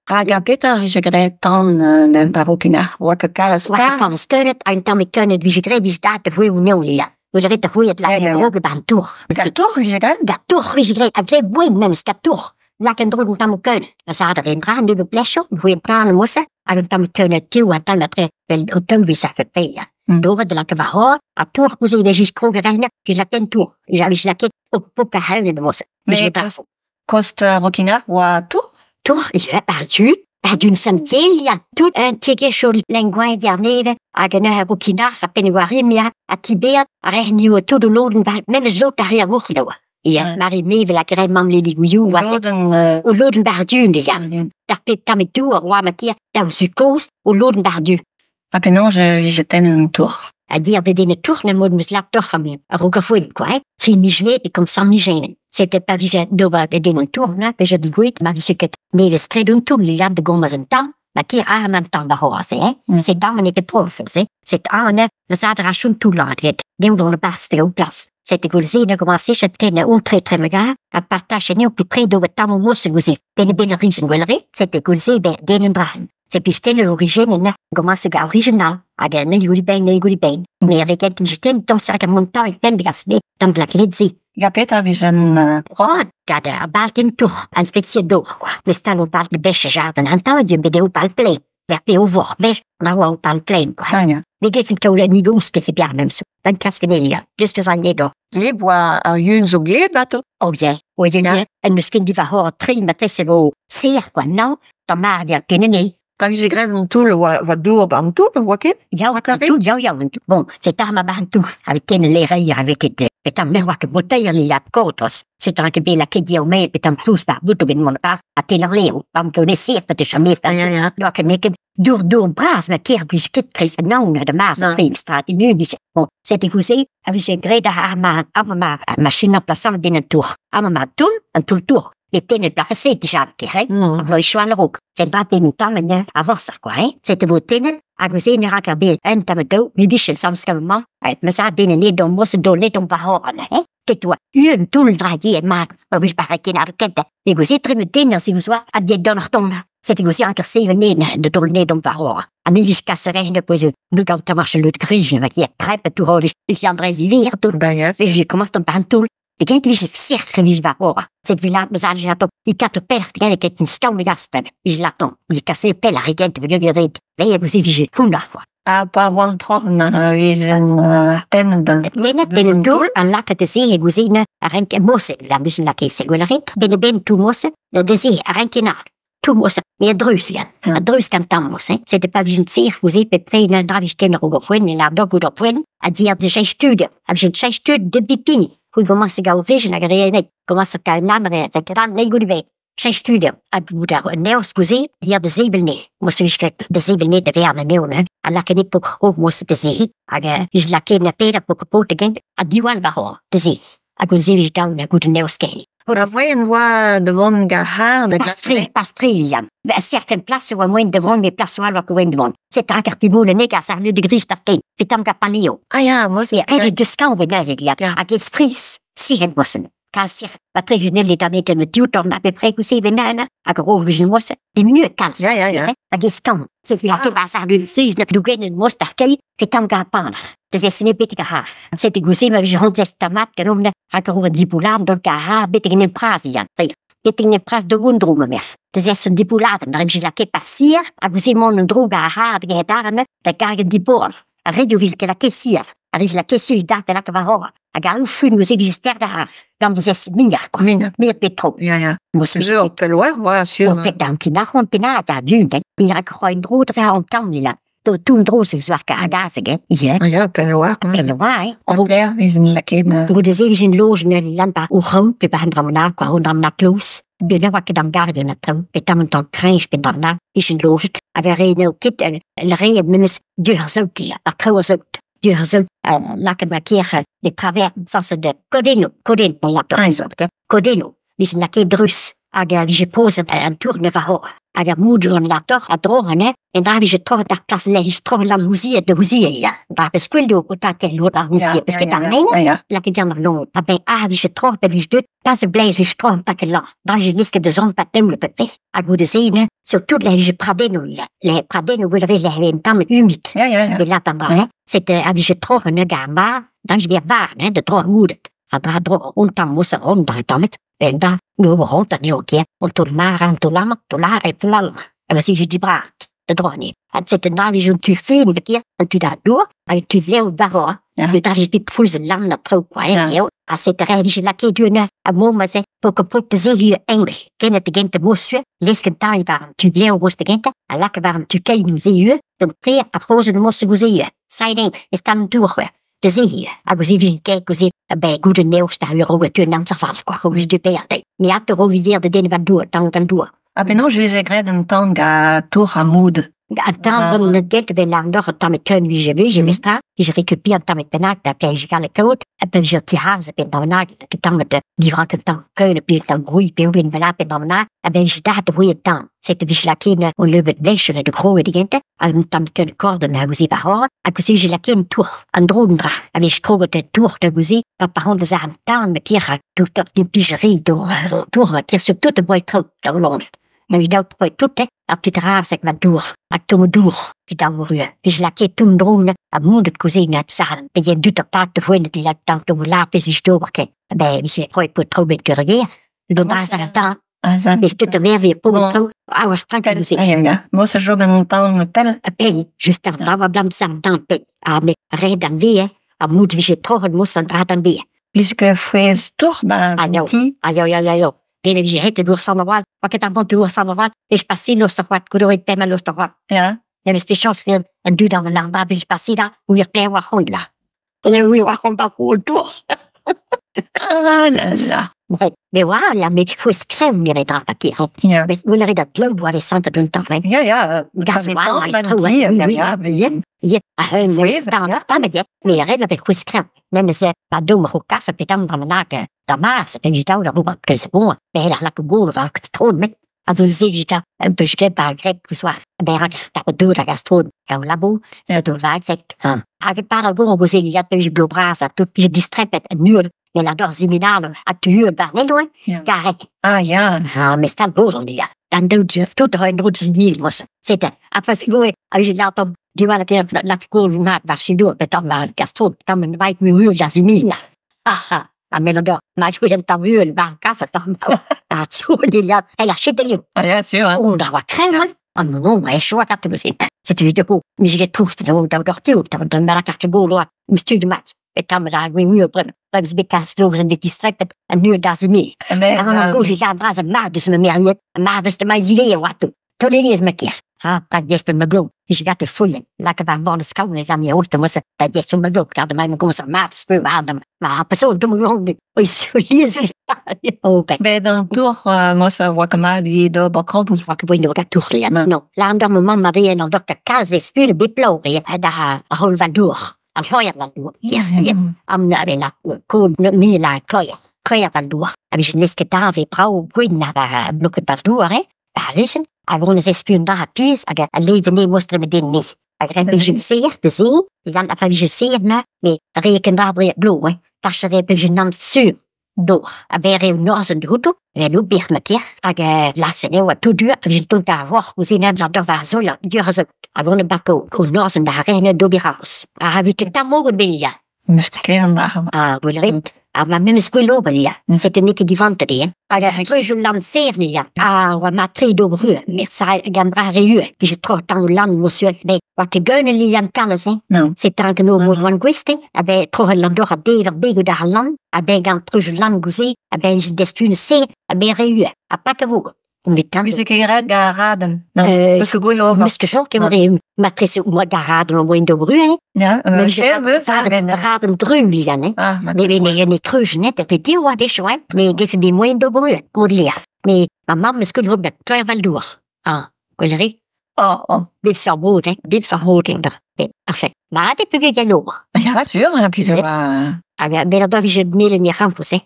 Rak ar petra vije graet tan da Rokinac'h? Oa ket kalz Oa ket kalz keuneud, un tammig keuneud vije graet vije dat da vouezh anezho ya. Vije ret da c'houiet lakaat a-raok e-barzh an tour. Gant tour vije graet? Gant tour vije graet, ha graet boued memes gant tour. Lak en-dro un tamm keuneud. Ma zad a rae un dra, un nebeud blechoù, c'hwezh tan mouse, hag un tamm keuneud tev un tamm atre vel o tamm vije fait ya. D'ober da lakaat war ha tour ouzh e vije kroget ennañ, vije lakaet en tour. Vije lakaet o pok ar c'heuneud mouse. Mais kost Rokinac'h oa tour? Tour, ya, par-du. Par-du Sant-Tel, ya, tout un tiegezhioù Lengouin Diarneve hag un eur Rokinac'h ha Penwarim, ya, ha Tibeat, ha rec'hnioù tout o lodenn, memes lod ar re a voc'h da oa. Ya, Mari Mevel hag re mamm Lili Gouillou oa. Lodenn... O lodenn Bardu, ya. D'ar pep tamm dour oa ma tier daou zu kozh, o lodenn Bardu. Ha penaos e vije tennet an tour? Ha dir bet en tour na mod meus lak doc'h am a-raok ar foenn quoi, hein. Fin miz e kom sant miz C'était pa vije d'ober bet en tour, na, peja digouet, ma vije ket nevez tred un tour, li da gomaz un tamm, ma ket ar an tamm da c'hoazh, hein. C'est tamm n'eo ket prof, c'est. C'est an, le zad ra chom tout lan, het. Deomp gant le eo plas. C'était goulze na commencé chet na un tre tre mega, a partage neo plus près d'ober tamm o mos gouze. Den ben rizen gwellere, c'était goulze ben den en drahen. C'est pisten l'origine na commence ga original. Hag ne goudi ben, ne goudi ben. Mais avec un système dans sa montant et fen gas me dans la kledzi. Ya petra vije an... Oh, gad ar balt en tour, an spécial d'or, quoi. Le stal o balt de beche jardin an tamm, je bet o balt plein. Ya pe o vor, bech, na oa o balt plein, quoi. Ah, ya. Me gefen kaout an igos ket se biar memes. Dan klask en Plus deus an edo. Gleb oa ar yun zo gleb ato? Oh yeah, oh yeah, En meus ket diva hor tri ma trese vo ser, quoi, non? Da mar dia tenene. Pa vije graet an toull oa, oa dour an toull, oa ket? Ya, oa ket toull, ya, ya, bon, c'est ar ma bar toull, avec ten lereier, avec ket, petam me oa ket boteier li lap kotos. C'est an ket bet la ket diao me, petam plouz bar bouto ben mon pas, a ten ar leo, pam ket ne sir, pet chamez, Ya, ya. Oa ket me ket dour dour bras, ma ker blij ket kreiz an da mars, Non. prim strat, nu dis. Bon, c'était gouzé, a vije graet ar ma, ar ma, machine en plaçant den an tour. Ar ma toull, an toull tour. E tenet bla set dija, hein? Mm. Ar loiz choal raok. C'est pas ben tamm en avans quoi, hein? C'est vo tenet, hag ouz en rak ar bet un tamm daou, mi bichel sam skavman, ha ma sa den en edon mos do let on va horan, hein? Ket oa un toull dra di mat, ma vij par ken ar kent. E gouze tre me den si vous oa a diet don ar ton. C'est gouze an ker sevel ned de dol ned on va hor. An iliz kasere ne poez nu gant tamar leut grij, ma ki a trep tout hol, is an brez iver tout. Ben ya. Et je commence ton par un toul. De gent vije serre vije va hor. Cette villa me zan jato. I kat per te ket un skamm gasten. Vije laton. I kasse pel ar regent ve geret. Ve vous vije kounach quoi. Ha pa oan tron vije an tennet dan. Lenet ben un toul an lakat de se gouzine a renk mosse la vije la kese gwelleret. Ben ben tout mosse de se a renk na. Tout mosse. Mais a dreus ya. A dreus kan tam mosse. C'était pas vije ser vous pet tre na dra vije tenner o foen la dog ou poen a dir de chech tude. A vije chech tude de bipini. Hui commence ga vision hag re net. Commence ka nam re ta kan ne goudi be. Chech tude. A bout ar neos gouze dir de zebel ne. Mosse vije ket de zebel ne de ver na neo ne. A laket pok ho mosse de se. Hag vije laket na peda pok po te gent a diwal va hor de se. Hag o ze vije down na gout neos ken. Ar voen oa de vont gar har da Pastre, pastre, Yann. À certaines places oa moen de vont, mais places oa oa koen de vont. C'est un quartier le neg a sar de gris tar ken. Petam ka panio. Ah ya, mos Ya, re deus skañ bet neuze, ya. Ya. Hag e stris, si het mossen. Kalz sir, pa tre genel et an eten me dioutan à peu près kousé ben nan, hag ro vije mosse, de mieux kalz. Ya, ya, ya. Hag e skañ. C'est ah. Ah. ket ba sar du siz na dougen en mos tar kei, petam ka pan. Deus e sene betek a har. C'est gousé ma vije rondez tamat kan omne, hag ro an dipoulad don ka har betek en pras, yann. Betek en pras de wondro ma merf. Deus es un dipoulad, na vije la ket par sir, hag gousé mon un droga a har de get arne, da kargen dipol. A redio vije ket la ket sir. A vije la ket sir dat la ka va hor. Hag a oufun gousé vije ster da har. Gant deus es mignard, quoi. Min. Mir petro. Ya, ya. Mos Ze ur pelloer, oa, sur. O pet d'an ket ar an penat a dun, hein. Mi a kroin dro dre an tamm la. To toun dro se zoar ka agazeg, hein. Ya. Ya, pelloer. Pelloa, hein. An bler vije laket. Bro de ze vije loge ne lan pa o c'hou, pe pa an dramona, kwa an dramona kloos. Be na oa ket an garde na traoù, pe tam an tamm kreñj pe d'an na, vije loget. Hag ar re n'eo ket, el re memes du ar zout, ya, ar traoù a zout. Du ar zout, laket ma kier de travers, sans de kodeno, koden, bon, Ah, zout, hein. Kodeno, vije laket drus. Hag a vije pozet an tour ne va hor. Hag ar moudou an lator a dro an, en dra vije troc'het ar plas le, vije troc'het an houziet de houziet, ya. Dra peus kueldo o ta kel lot ar houziet, peus ket ar nen, Ya, ya. laket an ar lon. Ha ben a vije troc'het, pe vije deut, pas e bleiz vije troc'het ta ket lan. Dra vije nisket de zon pa teul pe fe. Hag goude se, ne, Surtout le pradennoù, le pradennoù gwell le un tamm humid. Ja, ja, ja. Met laat dan hè. Zit als je terug en ga maar, dan is weer waar, hè, de droge moeder. Van daar droge und dan moest er rond dan damit. En dan nu rond dan ook, ja. Und tot maar en tot lang, tot la en tot lang. En dan zie je die braad. De droge niet. Het zit er nou zo'n tuin keer en tu daar door en tu leeuw daar. Ja. Dus daar is dit voel ze lang naar terug, hè. Ja. Als het er is lakke doen, en mama zei, voor kapot te zien hier Engels. Kennen de gente moest, lesken taai waren tu leeuw was de gente, en lekker waren tu kein zeeën, dan twee afrozen de moesten zeeën. Zij ding is dan door. De zee, en we zien kijken, we zien bij goede nieuws daar weer over toen nam ze val, qua hoe is de beer. Niet had de rovier de den van door, dan van door. Ha penaos veze graet an tan ga tour ha moud. An tan de get be lang doch an tamm keun vije vije mestra, vije récupère an tamm pennak da plej gale kaout, a pe vije ti harz pe damanag, te tamm de divran ket tamm keun pe tamm groei pe ouen vela pe damanag, a ben vije dat roe tamm. Cette vije la ken on levet vech de groe de gente, an tamm keun korden ha gouzi par hor, a gouzi vije la ken tour, an drondra, a vije kroget de tour de gouzi, pa par hon de an tan me kirra, tout ur din pijeri do tour ma kir sur tout de boy tro da lon. Ma vi daout boy tout, hè, ar tit raasek ma dour, hag tomm dour, vi daou rue. Vi lake tomm drone, a mond et kouzin at sal. Pe yen dut ar pak de voen et lak tant tomm la pez ich dober ke. Ben, vi se roi pot tro bet kereger. Do bas ar tan, A mais tout a mer vi po Bon. tro, a oa strank a gouze. Ah, ja, ja. Mos a jom an tan tel. A pe, just ar brava blam sam tan pe. A me red an le, a mout vije troc'het mos an drat an le. Plij ket fouez tour ba Ah, no. ti. Ah, yo, yo, yo, yo. Den vije het de san wal, wa ket ar bont de san wal, ich passi los toch wat, kudo et tema los toch wat. Ja. Ja, mais c'était chance un du dans l'arbre, puis je passais là, où il plaît, où il là. Et oui, on va pour le tour. Ah là là. Ouais. Mais voilà, mais faut se crème, il y avait pas qui. Ja. Mais vous l'avez de club, ou allez sentir d'un temps, hein. Ja, ja. Gas, Pa voilà, tan ban oui, ti, oui, ja, oui, ja. oui, oui. Ah, mais Fouez, c'est un pas, mais mais arrête avec faut se crème. Même si, pas d'homme, au café, puis tant, dans la da mars, puis j'étais là, que c'est bon. Mais là, la go, va, que trop, mais, a du se un peu je par grec, que soit, ben, ta do da gastro, da labo, do va, Hag par al go, go ya pe blo bras, a tout, je distrait, nul, mais la dor ziminal, a tu bar, ne loin, Ja. carré. Ah ja. Ah, mais c'est un beau, on dit, Dan doet je tot de rood zimil was. Zitten. A pas go, a je laat op, die wala te la ko maat war si do, bet dan war gastro, dan men weit mi huur ja zimil. Aha. A melodor, maar ik wil tam huur, war kaffe tam. Ah, zo die ja, hij la shit in. Ah ja, sûr. Hein. Oh, daar wat crème. Ah non, non, maar is zo dat te bezien. Zit u de ko, mis get troest, dan dat doch toe, dan dan maar ik go lo, mis tu de mat. Et tam daar we huur brem. Brem ze bekast en dit district en nu daar ze mee. Mais, En dan go je gaan dra ze maar dus me meer niet, maar dus de mij zile wat toe. Toen is me keer. Ha, dat is me bloem. Dus je gaat de voelen. Lekker waar worden schouwen dan je hoort te moesten. Dat is zo me bloem. Dat de mij me komt maat speel aan. Maar persoon doe me gewoon niet. Oei, zo lies. Oh, ben. Bet an tour mos a oa kamad vi do ba krampouezh. Wat ik wil nog toer leren. No, laat dan mijn mama weer en dan dokter Kaas is veel biplo. En daar hol van door. An hoier van door. Ja, ja. Am na la ko ni la kloia. Kloia van door. A vi leske da ve brau gwin na ba bloket van door, hè. Ba wissen, a won es spun da ha piz hag a lede ne mostre me den niet. Hag ren vi seer de zee, dan a vi seer na, me reken da bre blo, hè. Tasche re vi nam su door. A ber eo norzen de hutu, en nou bir ma kier, hag lassen eo a tout dur, a vi tout da roch ouzin em la dor war zo, ya, dur zo. A won e bako, o norzen da rene do bir haus. A ha vi ket tam mogen belia. Meus ket an da. Ah, gwell ret. A ma memes gwell ober, ya. C'était ket divante de, hein. Hag a treuj land ser, ya. Ah, oa ma tre do bru, mer sa gant bra re ue. Puis je tro tan land, monsieur. Mais, oa ket geune li an kalles, hein. Non. C'est tan no mo wan gweste, a ben tro land dor a dever bego da ar land, a ben gant treuj land gouze, a ben je destune se, a ben re ue. A pak a vo. Met tan. Meus ket graet ga raden. Non. Peus ket gwell ober. Meus ket jok eo re matrese ou moa da raden o moen do bru, hein. Ja, Mais cher meus, ah, raden, ben, raden dru, li an, hein. Ah, ma Mais mais ne treuj net, pe di oa de choa, mais def bi moen do bru, mod leer. Mais ma mamm eus ket bet toer val dour. Ah, gwell re, Oh, oh. bif sa brot, hein, bif sa brot, hein, da. Enfin, ma de puget galo. Ja, sûr, hein, puis Ouais. oa... Hag a bel a da vije mel en ramfos, hein.